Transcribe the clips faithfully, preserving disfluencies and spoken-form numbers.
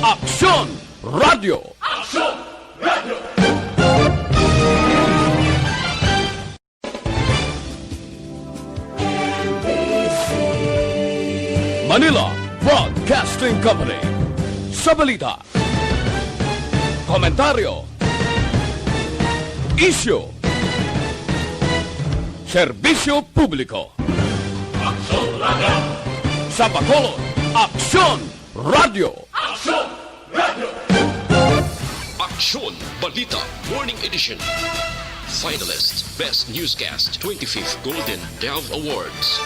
Aksyon Radio! Aksyon Radio! Manila Broadcasting Company. Sa balita, komentaryo, isyu, serbisyo publiko. Aksyon Radio! Sa Bacolod, Aksyon Radio! Aksyon Radio! Aksyon Balita Morning Edition. Finalist Best Newscast, twenty-fifth Golden Dove Awards.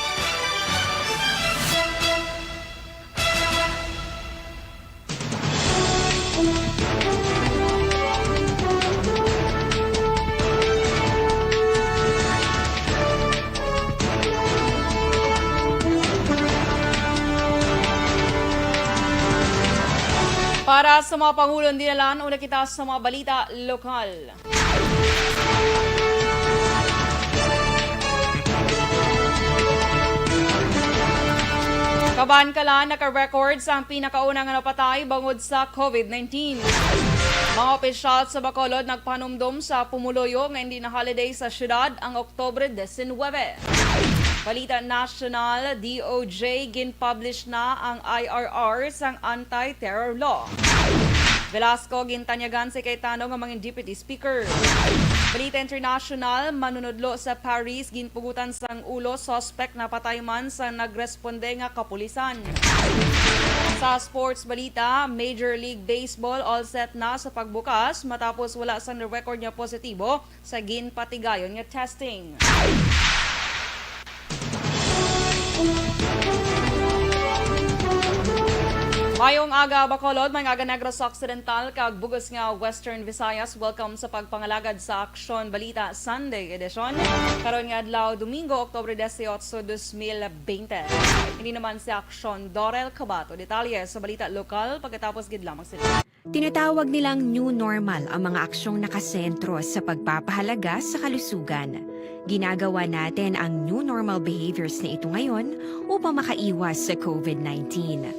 Para sa mga pangulon dinalan, una kita sa mga balita lokal. Kabankalan naka-record sa ang pinakauna nga napatay bangod sa COVID nineteen. Mga opisyal sa Bacolod nagpanumdom sa pumuluyo nga hindi na holiday sa syudad ang Oktubre diecinuebe. Balita nasyonal, D O J, gin-publish na ang I R R sang anti-terror law. Velasco gintanyagan si Cayetano nga mangin Deputy Speaker. Balita international, manunudlo sa Paris ginpugutan sang ulo, suspect napatay man sa nagresponde nga kapulisan. Sa sports balita, Major League Baseball all set na sa pagbukas matapos wala sang record nga positibo sa ginpatigayon nga testing. Mayong aga, Bacolod, mayong aga, Negros Occidental, kag bug-os nga Western Visayas. Welcome sa pagpangalagad sa Aksyon Balita Sunday Edition. Karon nga adlaw, Domingo, Oktubre dieciocho, dos mil veinte. Ini naman si Aksyon Dorel Cabato. Detalye sa balita lokal pagkatapos gid lamang sila. Tinatawag nilang new normal ang mga aksyong nakasentro sa pagpapahalaga sa kalusugan. Ginagawa natin ang new normal behaviors na ito ngayon upang makaiwas sa COVID nineteen.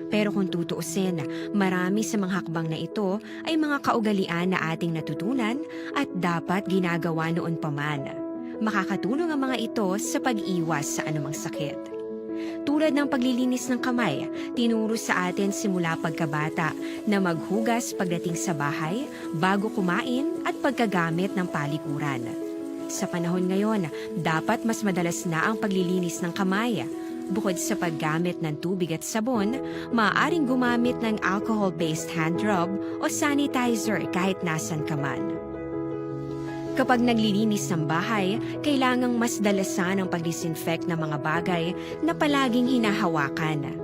Pero kung tutuusin, marami sa mga hakbang na ito ay mga kaugalian na ating natutunan at dapat ginagawa noon pa man. Makakatulong ang mga ito sa pag-iwas sa anumang sakit. Tulad ng paglilinis ng kamay, tinuro sa atin simula pagkabata na maghugas pagdating sa bahay, bago kumain, at pagkagamit ng palikuran. Sa panahon ngayon, dapat mas madalas na ang paglilinis ng kamay. Bukod sa paggamit ng tubig at sabon, maaaring gumamit ng alcohol-based hand rub o sanitizer kahit nasan ka man. Kapag naglilinis ng bahay, kailangang mas dalasan ang pag-disinfect ng mga bagay na palaging hinahawakan.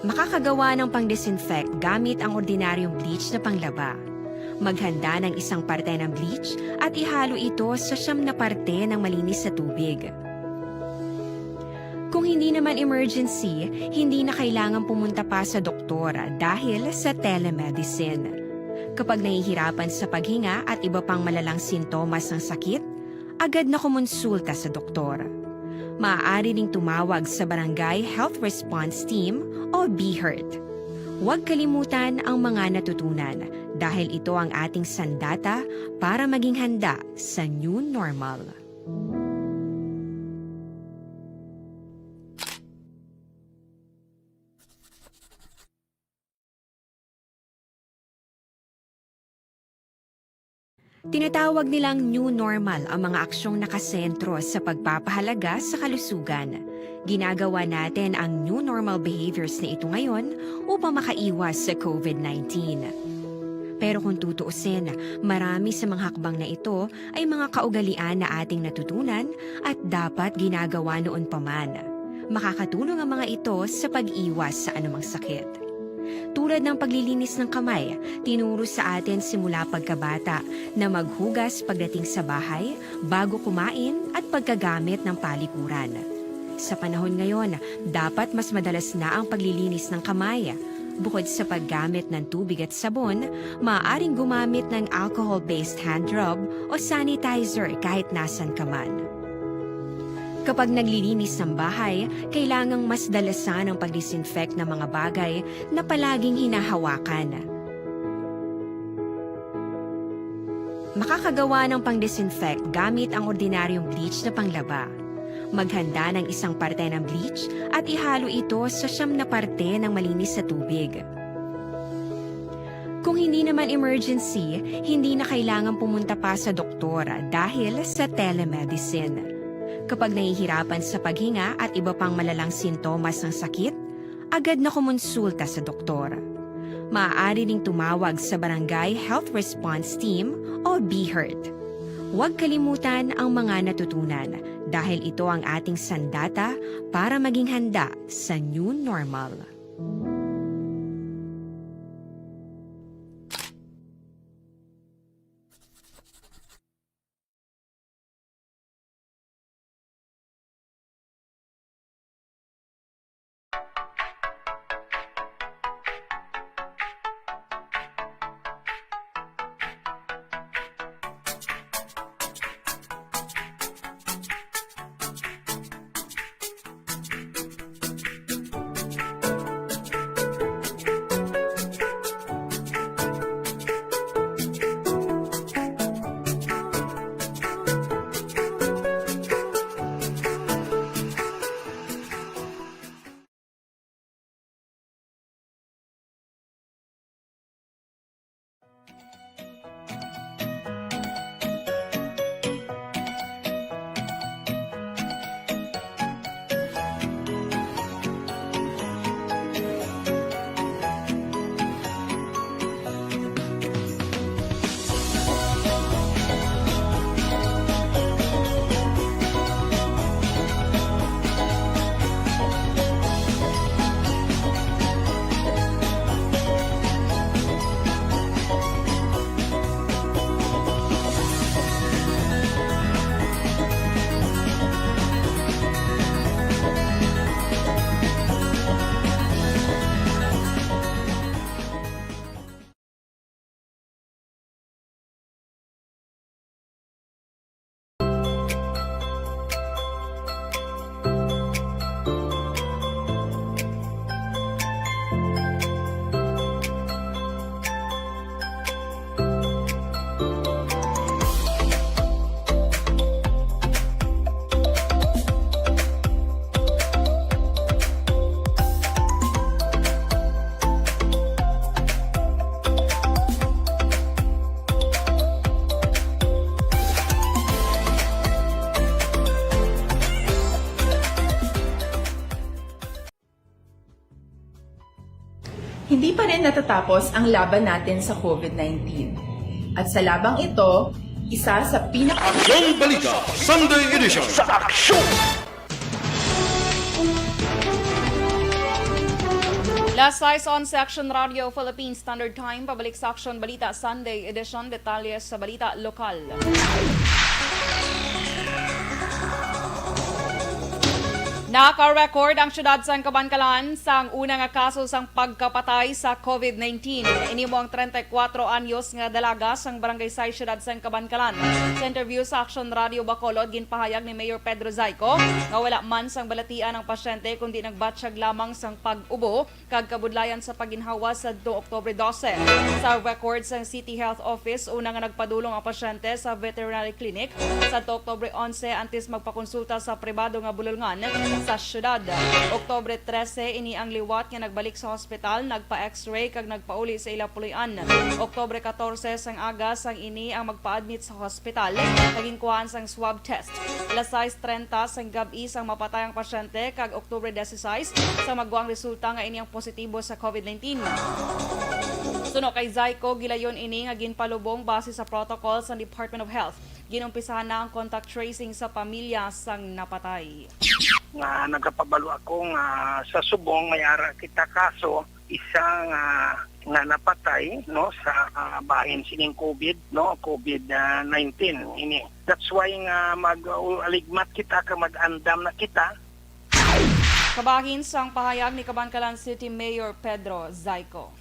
Makakagawa ng pang-disinfect gamit ang ordinaryong bleach na panglaba. Maghanda ng isang parte ng bleach at ihalo ito sa siyam na parte ng malinis na tubig. Kung hindi naman emergency, hindi na kailangan pumunta pa sa doktor dahil sa telemedicine. Kapag nahihirapan sa paghinga at iba pang malalang sintomas ng sakit, agad na kumonsulta sa doktor. Maaari ring tumawag sa Barangay Health Response Team o BHERT. Huwag kalimutan ang mga natutunan dahil ito ang ating sandata para maging handa sa new normal. Tinatawag nilang new normal ang mga aksyong nakasentro sa pagpapahalaga sa kalusugan. Ginagawa natin ang new normal behaviors na ito ngayon upang makaiwas sa COVID nineteen. Pero kung tutuusin, marami sa mga hakbang na ito ay mga kaugalian na ating natutunan at dapat ginagawa noon pa man. Makakatulong ang mga ito sa pag-iwas sa anumang sakit. Tulad ng paglilinis ng kamay, tinuro sa atin simula pagkabata na maghugas pagdating sa bahay, bago kumain, at pagkagamit ng palikuran. Sa panahon ngayon, dapat mas madalas na ang paglilinis ng kamay. Bukod sa paggamit ng tubig at sabon, maaaring gumamit ng alcohol-based hand rub o sanitizer kahit nasan ka man. Kapag naglilinis ng bahay, kailangang mas dalasan ang pag-disinfect ng mga bagay na palaging hinahawakan. Makakagawa ng pang-disinfect gamit ang ordinaryong bleach na panglaba. Maghanda ng isang parte ng bleach at ihalo ito sa siyam na parte ng malinis na tubig. Kung hindi naman emergency, hindi na kailangan pumunta pa sa doktor dahil sa telemedicine. Kapag nahihirapan sa paghinga at iba pang malalang sintomas ng sakit, agad na kumonsulta sa doktor. Maaari ding tumawag sa Barangay Health Response Team o BHERT. Huwag kalimutan ang mga natutunan dahil ito ang ating sandata para maging handa sa new normal. Hindi pa rin natatapos ang laban natin sa COVID nineteen. At sa labang ito, isa sa pinaka- Aksyon Balita Sunday Edition. Sa aksyon! Las sais onse, Aksyon Radio Philippine Standard Time, pabalik sa Aksyon Balita Sunday Edition. Detalye sa balita lokal. Naka-record ang siyudad sang Kabankalan sang una nga kaso sang pagkapatay sa COVID nineteen. Ini mo ang treinta y cuatro anyos nga dalaga sang Barangay sais, siyudad sang Kabankalan. Sa interview sa Aksyon Radio Bacolod, ginpahayag ni Mayor Pedro Zayco nga wala man sang balatian ang pasyente, kundi nagbatyag lamang sang pag-ubo kag kabudlayan sa pagginhawa sadto Oktubre dose. Sa record sang City Health Office, una nga nagpadulong ang pasyente sa veterinary clinic sadto Oktubre onse antes magpakonsulta sa pribado nga bulolngan sa siyudad. Oktubre trese, ini ang liwat nga nagbalik sa hospital, nagpa-X-ray kag nagpauli sa ila puloy-an. Oktubre katorse sang aga, sang ini ang magpa-admit sa hospital, naging kuhaan sang swab test. Alas sais trenta sang gab-i sang mapatay ang pasyente, kag Oktubre disisais sang magwa ang resulta nga ini ang positibo sa COVID nineteen. Suno kay Zayco, gilayon ini nga ginpalubong base sa protocol sa Department of Health. Ginumpisahan na ang contact tracing sa pamilya sang napatay. Nga nagapabalo ako nga sa subong may ara kita kaso, isa nga, nga napatay, no, sa, ah, bahin sining COVID, no, COVID, ah, nineteen ini. That's why nga mag-, uh, aligmat kita ka mag-andam na kita. Kabahin sang pahayag ni Kabankalan City Mayor Pedro Zayco.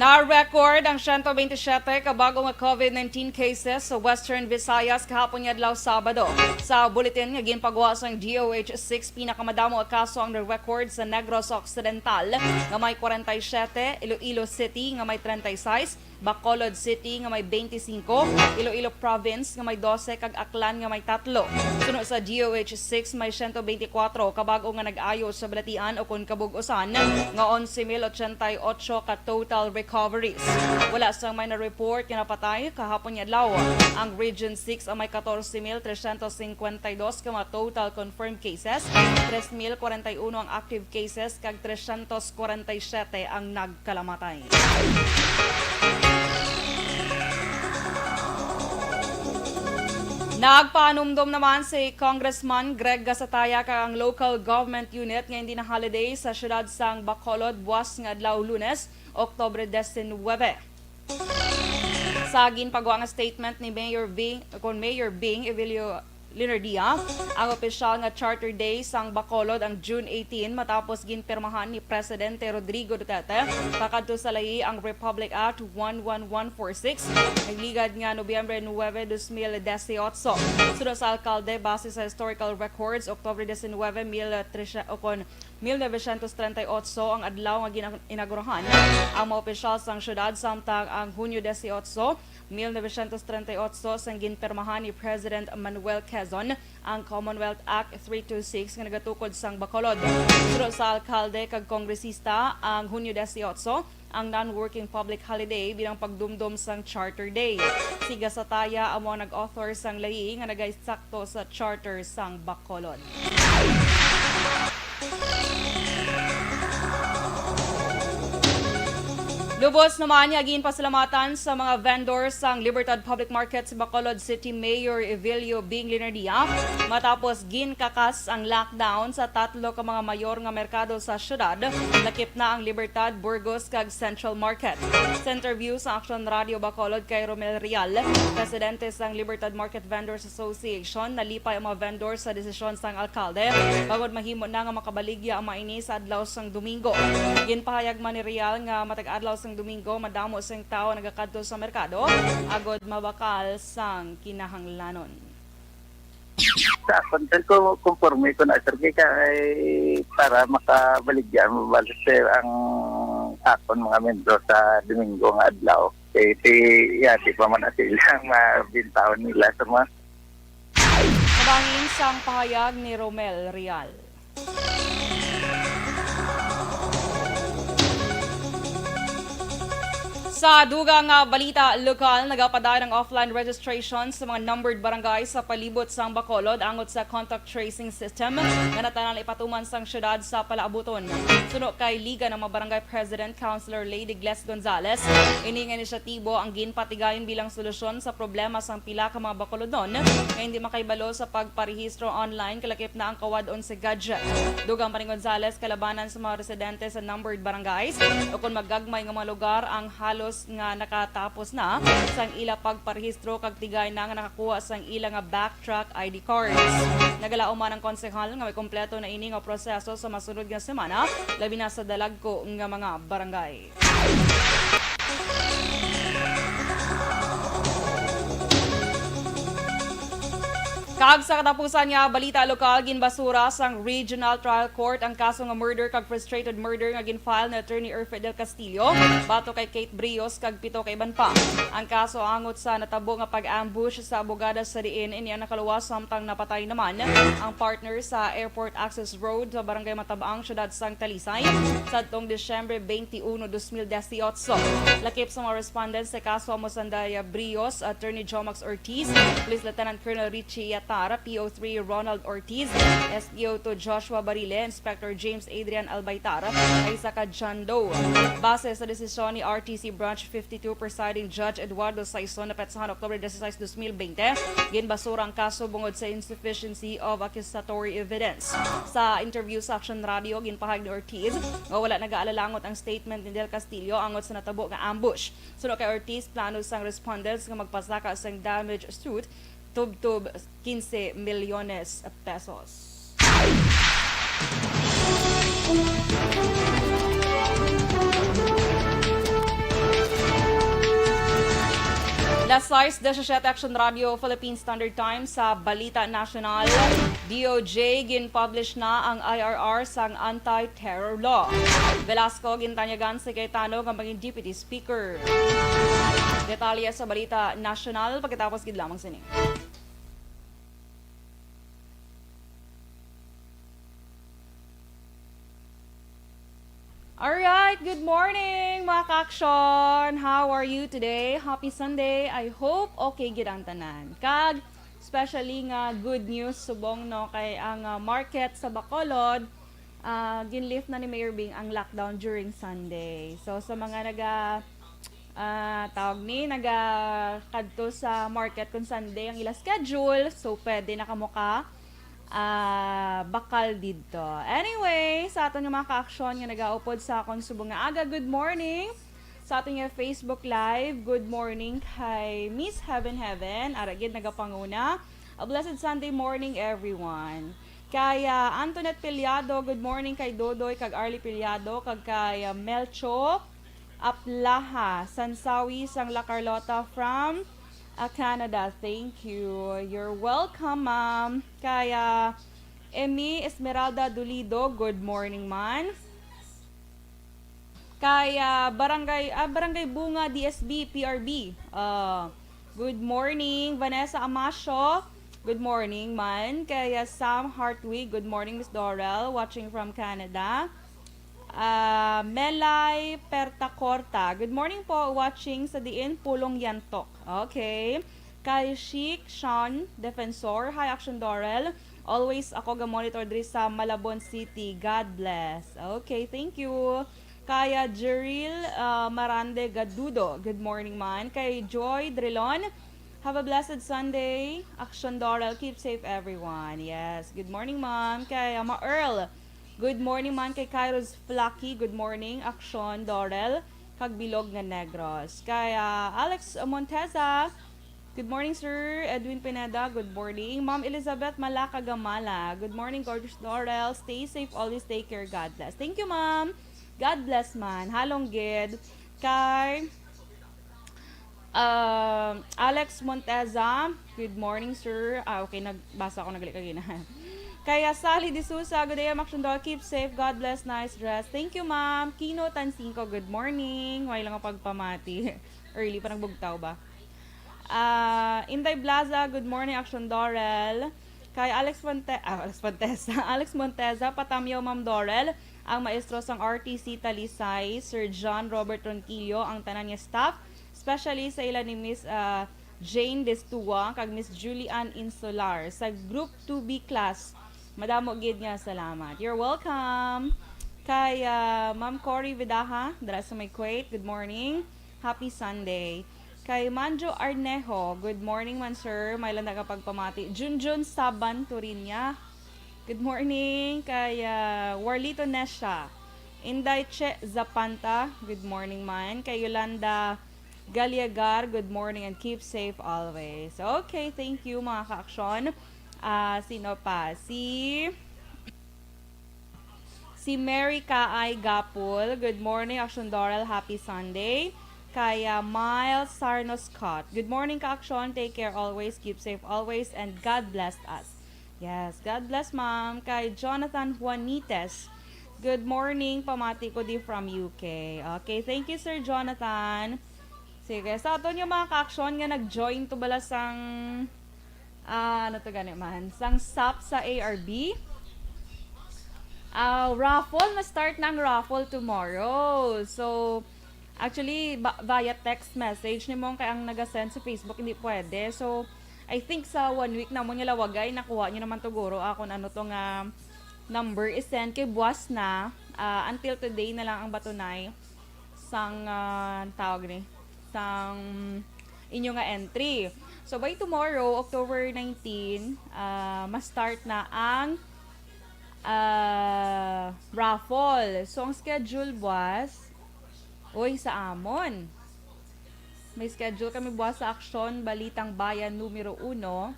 Na-record ang siyento bente siyete ka bag-o nga COVID nineteen cases sa Western Visayas kahapon nga adlaw, Sabado. Sa bulletin nga ginpagwa sang D O H six, pinakamadamo nga kaso ang na-record sa Negros Occidental, nga may kwarenta y siyete, Iloilo City, nga may treinta y seis, Bacolod City, nga may bente singko, Iloilo Province, nga may dose, kag Aklan, nga may tatlo. Suno sa D O H six, may siyento bente kwatro ka bag-o nga nag-ayo sa balatian ukon kabug-usan, nga onse mil ochenta y ocho ka total recoveries. Wala sang may na-report nga napatay kahapon nga adlaw. Ang Region six ang may katorse mil tresyentos singkwenta y dos ka mga total confirmed cases, tres mil kwarenta y uno ang active cases, kag tresyentos kwarenta y siyete ang nagkalamatay. Nagpaanumdom naman si Congressman Greg Gasataya kag ang local government unit nga hindi na holiday sa siyudad sang Bacolod buwas nga adlaw, Lunes, Oktubre diecinuebe. Sa ginpagwa nga statement ni Mayor Bing, kon Mayor Bing Evelio Linardia, ang opisyal nga Charter Day sang Bacolod ang June eighteen, matapos ginpirmahan ni Presidente Rodrigo Duterte pakadto sa layi ang Republic Act one one one four six, nagligad nga Nobyembre nuebe, dos mil dieciocho. Suno sa alkalde, base sa historical records, Oktubre diecinuebe, mil tres, o kon mil novecientos treinta y ocho ang adlaw nga gina-, inaugurahan ang mga opisyal sang syudad, samtang ang Hunyo dieciocho, mil novecientos treinta y ocho, sang ginpirmahan ni President Manuel Quezon ang Commonwealth Act three two six nga nagatukod sang Bacolod. Suno sa alkalde kag kongresista, ang Hunyo dieciocho ang non-working public holiday bilang pagdumdom sang Charter Day. Si Gasataya amo ang nag-author sang layi nga nagaisakto sa Charter sang Bacolod. Lubos naman nga ginpasalamatan sa mga vendor sang Libertad Public Market si Bacolod City Mayor Evelio Bing Linardia, matapos ginkakas ang lockdown sa tatlo ka mga mayor nga merkado sa syudad, lakip na ang Libertad, Burgos, kag Central Market. Sa interview sa Action Radio Bacolod kay Romel Real, presidente sang Libertad Market Vendors Association, nalipay ang mga vendor sa desisyon sang alkalde, bangod mahimo na nga makabaligya ang mga ini sa adlaw sang Domingo. Ginpahayag man ni Real nga matag adlaw sang Domingo, madamo sing tawo nagakadto sa merkado agod mabakal sang kinahanglanon. Sa akon, sir, ko-, konforme ko na, sir, kay, kay para makabaligya mo ba, sir, ang akon mga membro sa Domingo nga adlaw. Kay ti, ya, di pa man na sila ang mabintahon nila sa mga Kabahin sang pahayag ni Romel Real. Sa dugang nga balita lokal, nagapadayon ang offline registration sa mga numbered barangay sa palibot sang Bacolod angot sa contact tracing system nga natanan ipatuman sang syudad sa palaabuton. Suno kay Liga ng mga Barangay President, Councilor Lady Gles Gonzales, ini nga inisyatibo ang ginpatigayon bilang solusyon sa problema sang pila ka mga Bacolodnon nga hindi makahibalo sa pagparehistro online, kalakip na ang kawad-on sa gadget. Dugang pa ni Gonzales, kalabanan sa mga residente sa numbered barangays o kon magagmay nga mga lugar ang halos nga nakatapos na sang ila pagparehistro kag tigay na nga nakakuha sang ila nga backtrack I D cards. Nagalaom man ang konsehal nga may kompleto na ini nga proseso sa masunod nga semana, labi na sa dalagko nga mga barangay. Kag sa katapusan nga balita lokal, ginbasura sang Regional Trial Court ang kaso nga murder kag frustrated murder nga gin-file ni Attorney Erfidel Castillo batok kay Kate Brios kag pito ka iban pa. Ang kaso angot sa natabo nga pag-ambush sa abogada, sa diin ini ang nakaluwas samtang napatay naman ang partner sa Airport Access Road sa Barangay Matabang, Syudad sang Talisay, sadtong Disyembre twenty-one, dos mil dieciocho. Lakip sa mga respondents sa kaso amo si Andaya Brios, Attorney Jomax Ortiz, Police Lieutenant Colonel Richie Yatar, P O three Ronald Ortiz, S P O two Joshua Barile, Inspector James Adrian Albaytar, kag isa ka John Doe. Base sa desisyon ni R T C Branch fifty-two Presiding Judge Eduardo Saison, napetsahan October dieciséis, dos mil veinte, ginbasura ang kaso bungod sa insufficiency of accusatory evidence. Sa interview sa Action Radio, ginpahayag ni Ortiz nga wala nagaalalangot ang statement ni Del Castillo angot sa natabo nga ambush. Suno kay Ortiz, plano sang respondents nga magpasaka sang damage suit tubtob quince milyones pesos. Alas sais disisiete, Action Radio Philippine Standard Time. Sa balita nasyonal, D O J, gin-publish na ang I R R sang anti-terror law. Velasco gintanyagan si Cayetano nga maging Deputy Speaker. Detalye sa balita nasyonal pagkatapos gid lamang sini. Alright, good morning, mga ka-aksyon. How are you today? Happy Sunday. I hope okay gid ang tanan. Kag especially nga good news subong, no, kay ang, ah, market sa Bacolod, ah, ginlift na ni Mayor Bing ang lockdown during Sunday. So sa mga naga, ah, tawag ni, naga kadto sa market kung Sunday ang ila schedule, so pwede na kamo ka ah, bakal didto. Anyway, sa aton nga mga ka-aksyon nga nagaupod sa akon subong nga aga, good morning. Sa aton nga Facebook Live, good morning kay Miss Heaven Heaven. Ara gid nagapanguna. A blessed Sunday morning, everyone. Kay, ah, Antoinette Piliado, good morning kay Dodoy, kag Arlie Piliado, kag kay, ah, Melcho Aplaha Sansawi sang La Carlota from, ah, Canada. Thank you. You're welcome, ma'am. Kay, ah, Emmy Esmeralda Dulido, good morning, man. Kay, ah, Barangay, ah, Barangay Bunga D S B, P R B. Ah, good morning, Vanessa Amasio. Good morning, man. Kay, ah, Sam Hartwig, good morning, Miss Dorel, watching from Canada. Ah, Melay Pertacorta, good morning po, watching sa diin, Pulong Yantok. Okay. Kay Chic Sean Defensor, hi, Action Dorel. Always ako ga-monitor diri sa Malabon City. God bless. Okay, thank you. Kaya Jeril, ah, Marande Gadudo, good morning, man. Kay Joy Drilon, have a blessed Sunday. Action Dorel, keep safe, everyone. Yes, good morning, ma'am. Kay Ama Earl, good morning, man. Kay Kairos Flaky, good morning. Action Dorel, kag Bilog nga Negros. Kay, ah, Alex Monteza, good morning, sir. Edwin Pineda, good morning. Ma'am Elizabeth Malaka Gamala, good morning, gorgeous Dorel. Stay safe, always take care. God bless. Thank you, ma'am. God bless, man. Halong gid. Kay, um, Alex Monteza, good morning, sir. Ah, okay, nagbasa ako, nagali kagina. Kaya Sally D'Souza, good day, Action Dorel. Keep safe. God bless. Nice dress. Thank you, ma'am. Kino Tansingco, good morning. Way lang ang pagpamati. Early pa nagbugtaw ba? Ah, Inday Blaza, good morning, Action Dorel. Kay Alex Fonte-, ah, Alex Fontes, Alex Monteza, patamyaw, Ma'am Dorel, ang maestro sang R T C Talisay, Sir John Robert Ronquillo, ang tanan nga staff, especially sa ila ni Miss, ah, Jane Destua kag Miss Julian Insular sa Group two B class. Madamo gid nga salamat. You're welcome. Kay, ah, Ma'am Cory Vidaha, dira sa may Kuwait, good morning. Happy Sunday. Kay Manjo Arnejo, good morning man, sir. May lang nakapagpamati. Junjun Saban Turinya, good morning. Kay, ah, Warlito Nesha, Inday Che Zapanta, good morning man. Kay Yolanda Galiagar, good morning and keep safe always. Okay, thank you, mga ka-aksyon. Ah, sino pa? Si, si Mary Kaay Gapul, good morning, Action Dorel, happy Sunday. Kaya Miles Sarno Scott, good morning, ka-aksyon. Take care always, keep safe always, and God bless us. Yes, God bless, ma'am. Kay Jonathan Juanites, good morning, pamati ko di from U K. Okay, thank you, Sir Jonathan. Sige, sa aton nga mga ka-aksyon nga nag-join to bala sang, ah, ano to gani man, sang sap sa A R B. Ah, raffle, ma-start na ang raffle tomorrow. So, actually, ba-, via text message ni mong kay ang naga-send sa Facebook, hindi pwede. So, I think sa one week namon nga lawagay, nakuha niyo naman to, guro, ah, kung ano to nga number i-send kay buwas na, ah, until today na lang ang batunay sang, ah, tawag ni, sang inyo nga entry. So, by tomorrow, October nineteen, ah, ma-start na ang, ah, raffle. So, ang schedule buwas, uy, sa amon. May schedule kami buwas sa Aksyon Balitang Bayan numero uno.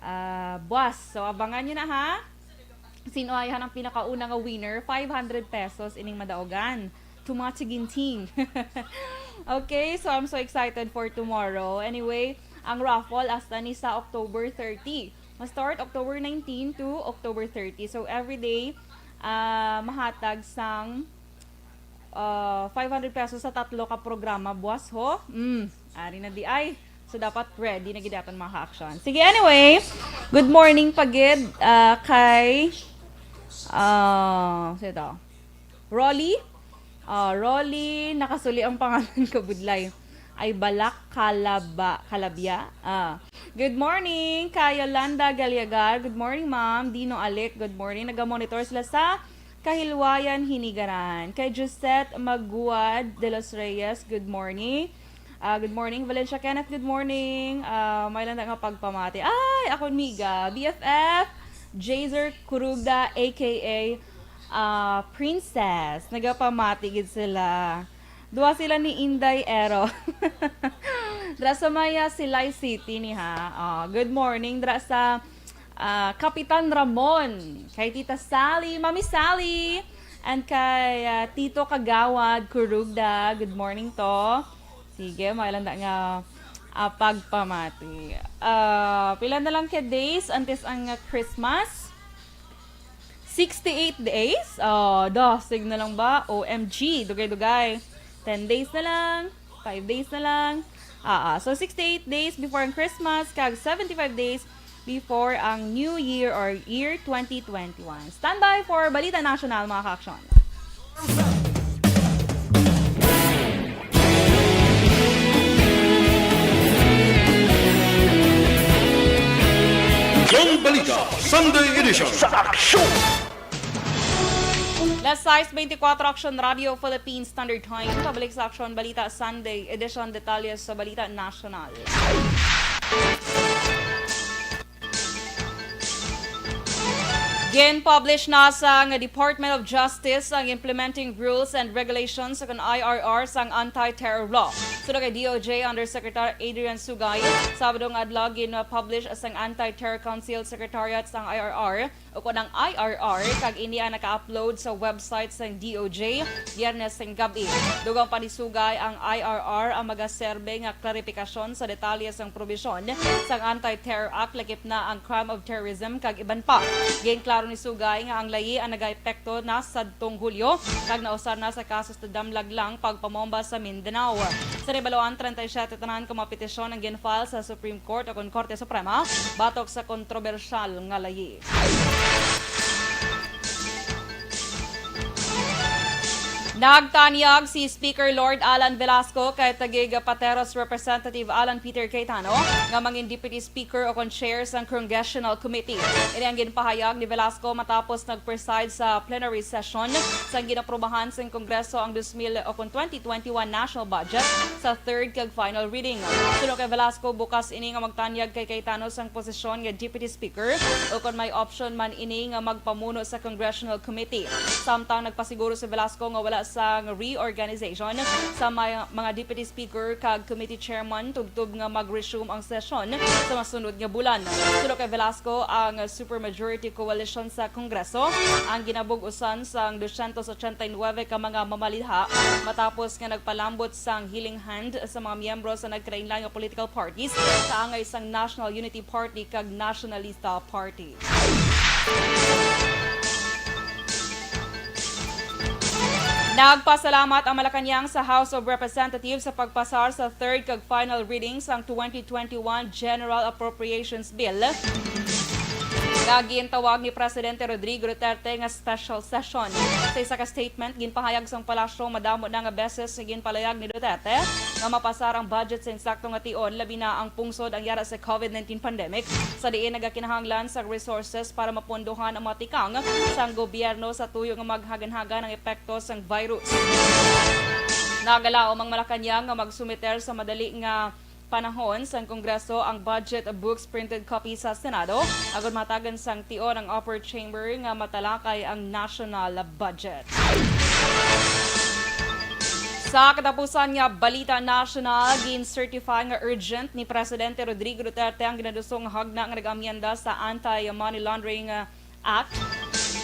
Ah, buwas. So, abangan nyo na, ha? Sino ay ang pinakauna nga winner? Five hundred pesos ining madaogan. Tumati Ginting. Okay, so I'm so excited for tomorrow. Anyway, ang raffle hasta ni sa October thirty. Ma-start October nineteen to October thirty. So every day, ah, mahatag sang, ah, five hundred pesos sa tatlo ka programa buwas ho. Mm, ari na di ay. So dapat ready na gid dapat mga ka-action. Sige, anyway, good morning pa gid, ah, kay, ah, sino to? Rolly? Ah, Rolly, nakasuli ang pangalan ko, budlay. Ay, Balak Kalaba, Kalabya. Ah. Good morning, kay Yolanda Galiagar. Good morning, ma'am. Dino Alik, good morning. Naga-monitor sila sa Kahilwayan, Hinigaran. Kay Josette Maguad de los Reyes, good morning. Ah, good morning, Valencia Kenneth, good morning. Ah, may lang nga pagpamati. Ay, akon miga, B F F, Jazer Kurugda, A K A, ah, Princess. Nagapamati gid sila. Duha sila ni Inday Ero. Dra sa may, ah, Silay City ni ha. Ah, good morning. Dra sa, ah, Kapitan Ramon. Kay Tita Sally, Mami Sally. And kay, ah, Tito Kagawad Kurugda. Good morning to. Sige, may lang nga, ah, pagpamati. Ah, pila na lang ka days antes ang, ah, Christmas? Sixty-eight days? Oh, dasig na lang ba? O M G, dugay-dugay. Ten days na lang, five days na lang. Ah, ah. So, sixty-eight days before ang Christmas, kag seventy-five days before ang New Year or year twenty twenty-one. Standby for Balita National, mga ka-action. Yung Balita, Sunday Edition. Sa aksyon! Las sais beintikwatro, Aksyon Radio Philippines Standard Time. Pabalik sa Aksyon Balita Sunday Edition. Detalye sa Balita National. Gin-publish na sang Department of Justice ang implementing rules and regulations sa I R R sang anti-terror law. Suno kay D O J Undersecretary Adrian Sugay, Sabado nga adlaw gin-publish sang Anti-Terror Council Secretariat sang I R R, ukon ang I R R, kag ini ang naka-upload sa website sang D O J Biyernes sang gab-i. Dugang pa ni Sugay, ang I R R ang magaserbe nga klarifikasyon sa detalye sang probisyon sang Anti-Terror Act, lakip na ang crime of terrorism kag iban pa. Ginklaro ni Sugay nga ang layi ang nagaepekto na sadtong Hulyo kag nausar na sa kaso sa damlag lang pagpamomba sa Mindanao. Sa nahibaluan, treinta y siete tanan ka mga petisyon ang gin-file sa Supreme Court o kon Korte Suprema batok sa kontrobersyal nga layi. Nagtanyag si Speaker Lord Alan Velasco kay Taguig Pateros Representative Alan Peter Cayetano nga mangin Deputy Speaker o kon Chair sang Congressional Committee. Ini ang ginpahayag ni Velasco matapos nag-preside sa plenary session sang ginaprubahan sang Kongreso ang dos mil o kon twenty twenty-one national budget sa third kag final reading. Suno kay Velasco, bukas ini nga magtanyag kay Cayetano sang posisyon nga Deputy Speaker o kon may option man ini nga magpamuno sa Congressional Committee. Samtang nagpasiguro si Velasco nga wala sang reorganization sa may mga Deputy Speaker kag Committee Chairman tubtob nga mag-resume ang sesyon sa masunod nga bulan. Suno kay Velasco, ang Supermajority Coalition sa Kongreso ang ginabug-usan sang dosyentos ochenta y nuebe ka mga mamalidha matapos nga nagpalambot sang healing hand sa mga miyembro sa nagkalainlain nga political parties kaangay sang National Unity Party kag Nationalista Party. Nagpasalamat ang Malacañang sa House of Representatives sa pagpasar sa third kag final reading sang twenty twenty-one General Appropriations Bill nga gintawag ni Presidente Rodrigo Duterte nga special session. Sa isa ka statement, ginpahayag sang palasyo, madamo na nga beses nga ginpalayag ni Duterte nga mapasar ang budget sa insakto nga tion, labi na ang pungsod ang yara sa COVID nineteen pandemic, sa diin nagakinahanglan sa resources para mapondohan ang mga tikang sang gobyerno sa tuyo nga maghaganhagan ang epekto sang virus. Nagalaom ang Malacañang nga magsumiter sa madali nga panahon sang Kongreso ang budget books, printed copy sa Senado, agud mahatagan sang tion ang upper chamber nga matalakay ang national budget. Sa katapusan nga balita nasyonal, gin-certify nga urgent ni Presidente Rodrigo Duterte ang ginadusong nga hagna nga nag-amyenda sa Anti-Money Laundering, uh, Act.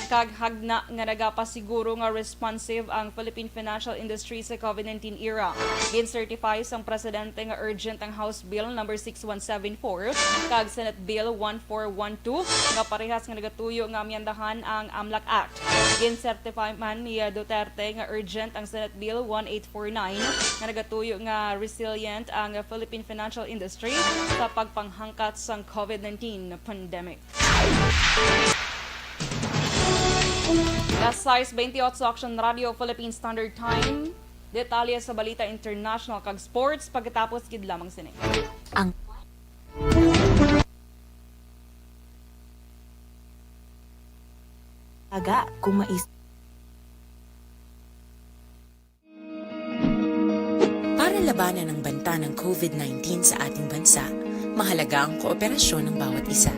kag hagna nga nagapasiguro nga responsive ang Philippine financial industry sa COVID nineteen era. Gin-certify sang presidente nga urgent ang House Bill number six one seven four kag Senate Bill one four one two nga parehas nga nagatuyo nga amyendahan ang AMLAC Act. Gin-certify man ni Duterte nga urgent ang Senate Bill one eight four nine nga nagatuyo nga resilient ang Philippine financial industry sa pagpanghangkat sang COVID nineteen pandemic. Alas sais bentiocho, Action Radio Philippine Standard Time. Detalye sa balita international kag sports pagkatapos gid lamang sini. Ang aga kung mais Para labanan ang banta ng COVID nineteen sa ating bansa, mahalaga ang kooperasyon ng bawat isa.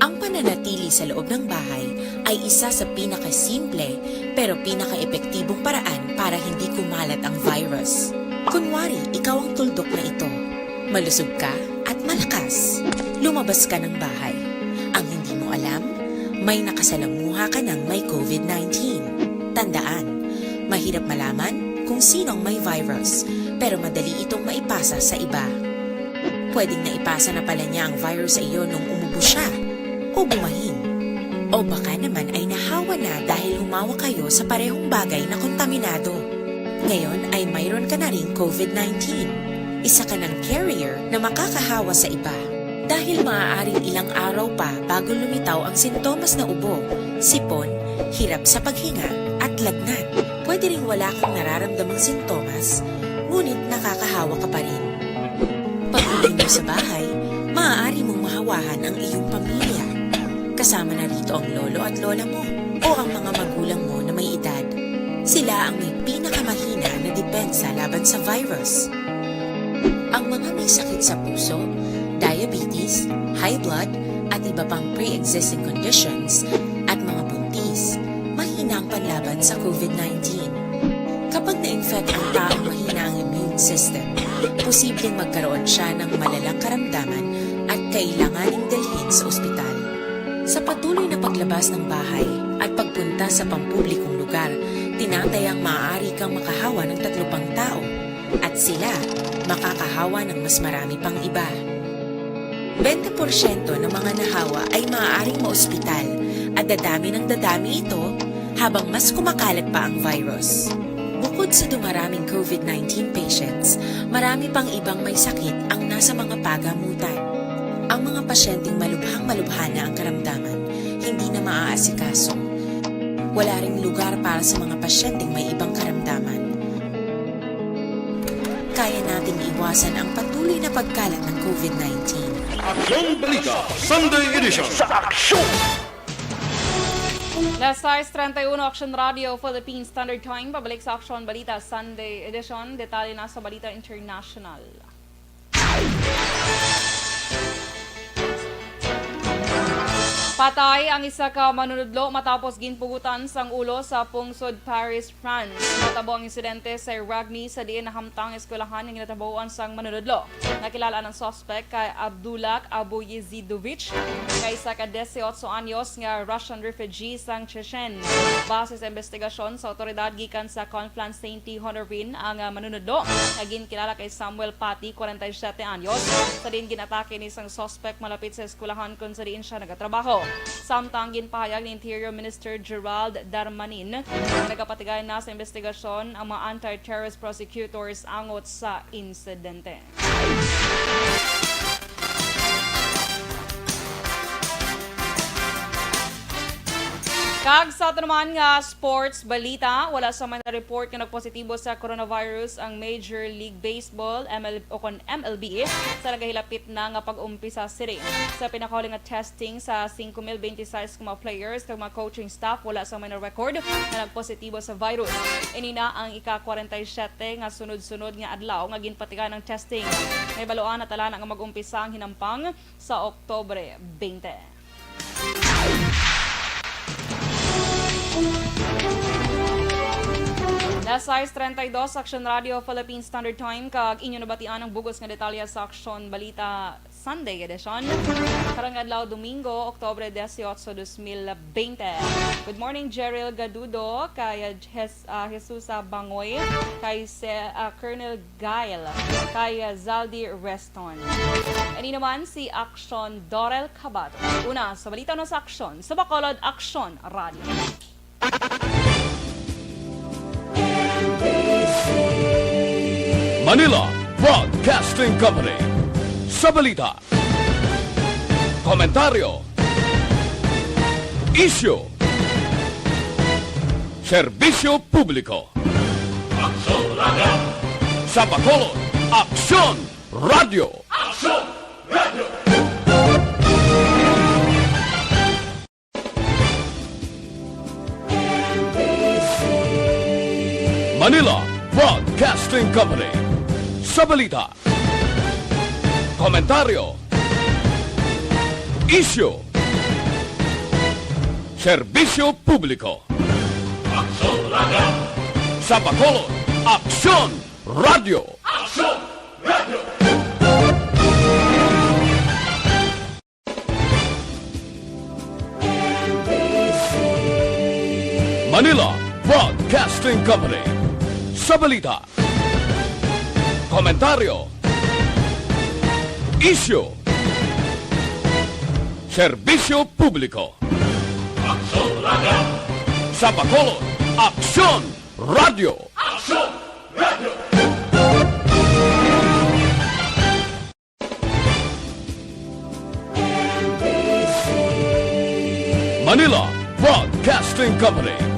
Ang pananatili sa loob ng bahay ay isa sa pinakasimple pero pinakaepektibong paraan para hindi kumalat ang virus. Kunwari, ikaw ang tuldok na ito. Malusog ka at malakas. Lumabas ka ng bahay. Ang hindi mo alam, may nakasalamuha ka ng may COVID nineteen. Tandaan, mahirap malaman kung sino ang may virus, pero madali itong maipasa sa iba. Pwedeng naipasa na pala niya ang virus sa iyo nung umubo siya, o bumahin, o baka naman ay nahawa na dahil humawa kayo sa parehong bagay na kontaminado. Ngayon ay mayroon ka na ring COVID nineteen. Isa ka ng carrier na makakahawa sa iba. Dahil maaaring ilang araw pa bago lumitaw ang sintomas na ubo, sipon, hirap sa paghinga, at lagnat. Pwede ring wala kang nararamdamang sintomas, ngunit nakakahawa ka pa rin. Pag-uwi mo sa bahay, maaari mong mahawahan ang iyong pamilya. Kasama na rito ang lolo at lola mo o ang mga magulang mo na may edad. Sila ang may pinakamahina na depensa laban sa virus. Ang mga may sakit sa puso, diabetes, high blood, at iba pang pre-existing conditions, at mga buntis, mahina ang panlaban sa COVID nineteen. Kapag na-infect ang taong mahina ang immune system, posibleng magkaroon siya ng malalang karamdaman at kailanganing dalhin sa ospital. Sa patuloy na paglabas ng bahay at pagpunta sa pampublikong lugar, tinatayang maaari kang makahawa ng tatlo pang tao, at sila makakahawa ng mas marami pang iba. Bente porsyento ng mga nahawa ay maaaring maospital, at dadami ng dadami ito habang mas kumakalat pa ang virus. Bukod sa dumaraming COVID nineteen patients, marami pang ibang may sakit ang nasa mga pagamutan. Ang mga pasyenteng malubhang-malubha na ang karamdaman, hindi na maaasikaso. Wala ring lugar para sa mga pasyenteng may ibang karamdaman. Kaya nating iwasan ang patuloy na pagkalat ng COVID nineteen. Aksyon Balita Sunday Edition. Sa Aksyon! Alas sais treinta y uno, Action Radio Philippine Standard Time. Pabalik sa Aksyon Balita Sunday Edition. Detalye na sa balita international. Patay ang isa ka manunudlo matapos ginpugutan sang ulo sa pungsod Paris, France. Natabo ang insidente sa Ragny, sa diin nahamtang eskwelahan nga ginatabuan sang manunudlo. Nakilala ang suspect kay Abdullah Abu Yezidovich, nga isa ka dieciocho anyos nga Russian refugee sang Chechen. Base sa investigasyon sa awtoridad gikan sa Conflans Saint Honorin ang, ah, manunudlo, nga ginkilala kay Samuel Pati, kwarenta y siyete anyos, sa diin gin-atake ni sang suspect malapit sa eskwelahan kon sa diin siya nagatrabaho. Samtang ginpahayag ni Interior Minister Gerald Darmanin nga nagapatigay na sa investigasyon ang mga anti-terrorist prosecutors angot sa insidente. Kag sa ato naman nga sports balita, wala sang may na-report nga nagpositibo sa coronavirus ang Major League Baseball, M L, o kon M L B, sa nagahilapit na nga pag-umpisa sini. Sa pinakahuli nga testing sa singko mil bente y seis ka mga players kag mga coaching staff, wala sang may na-record nga nagpositibo sa virus. Ini na ang ika-kwarenta y siyete nga sunod-sunod nga adlaw nga ginpatigayon ang testing. Mahibaluan na tala na nga mag-umpisa ang hinampang sa Oktubre bente. Alas sais treinta y dos, Action Radio Philippine Standard Time, kag inyo nabatian ang bug-os nga detalye sa Action Balita Sunday edition. Karong adlaw, Domingo, Oktubre dieciocho, dos mil veinte. Good morning, Jeril Gadudo, kay Jes-, ah, Jesusa Bangoy, kay Se-, ah, Colonel Gail, kay, ah, Zaldi Reston. Ini naman si Aksyon Dorel Cabato. Una sa balita, no, sa Aksyon sa Bacolod, Aksyon Radio. Manila Broadcasting Company. Sa balita, komentaryo, isyu, serbisyo publiko. Aksyon Radio. Sa Bacolod, Aksyon Radio. Aksyon Radio. Manila Broadcasting Company. Sa balita, komentaryo, isyu, serbisyo publiko. Aksyon Radio. Sa Bacolod, Aksyon Radio. Aksyon Radio. Manila Broadcasting Company. Sa balita, komentaryo, isyu, serbisyo publiko. Aksyon Radio. Sa Bacolod, Aksyon Radio. Aksyon Radio. Manila Broadcasting Company.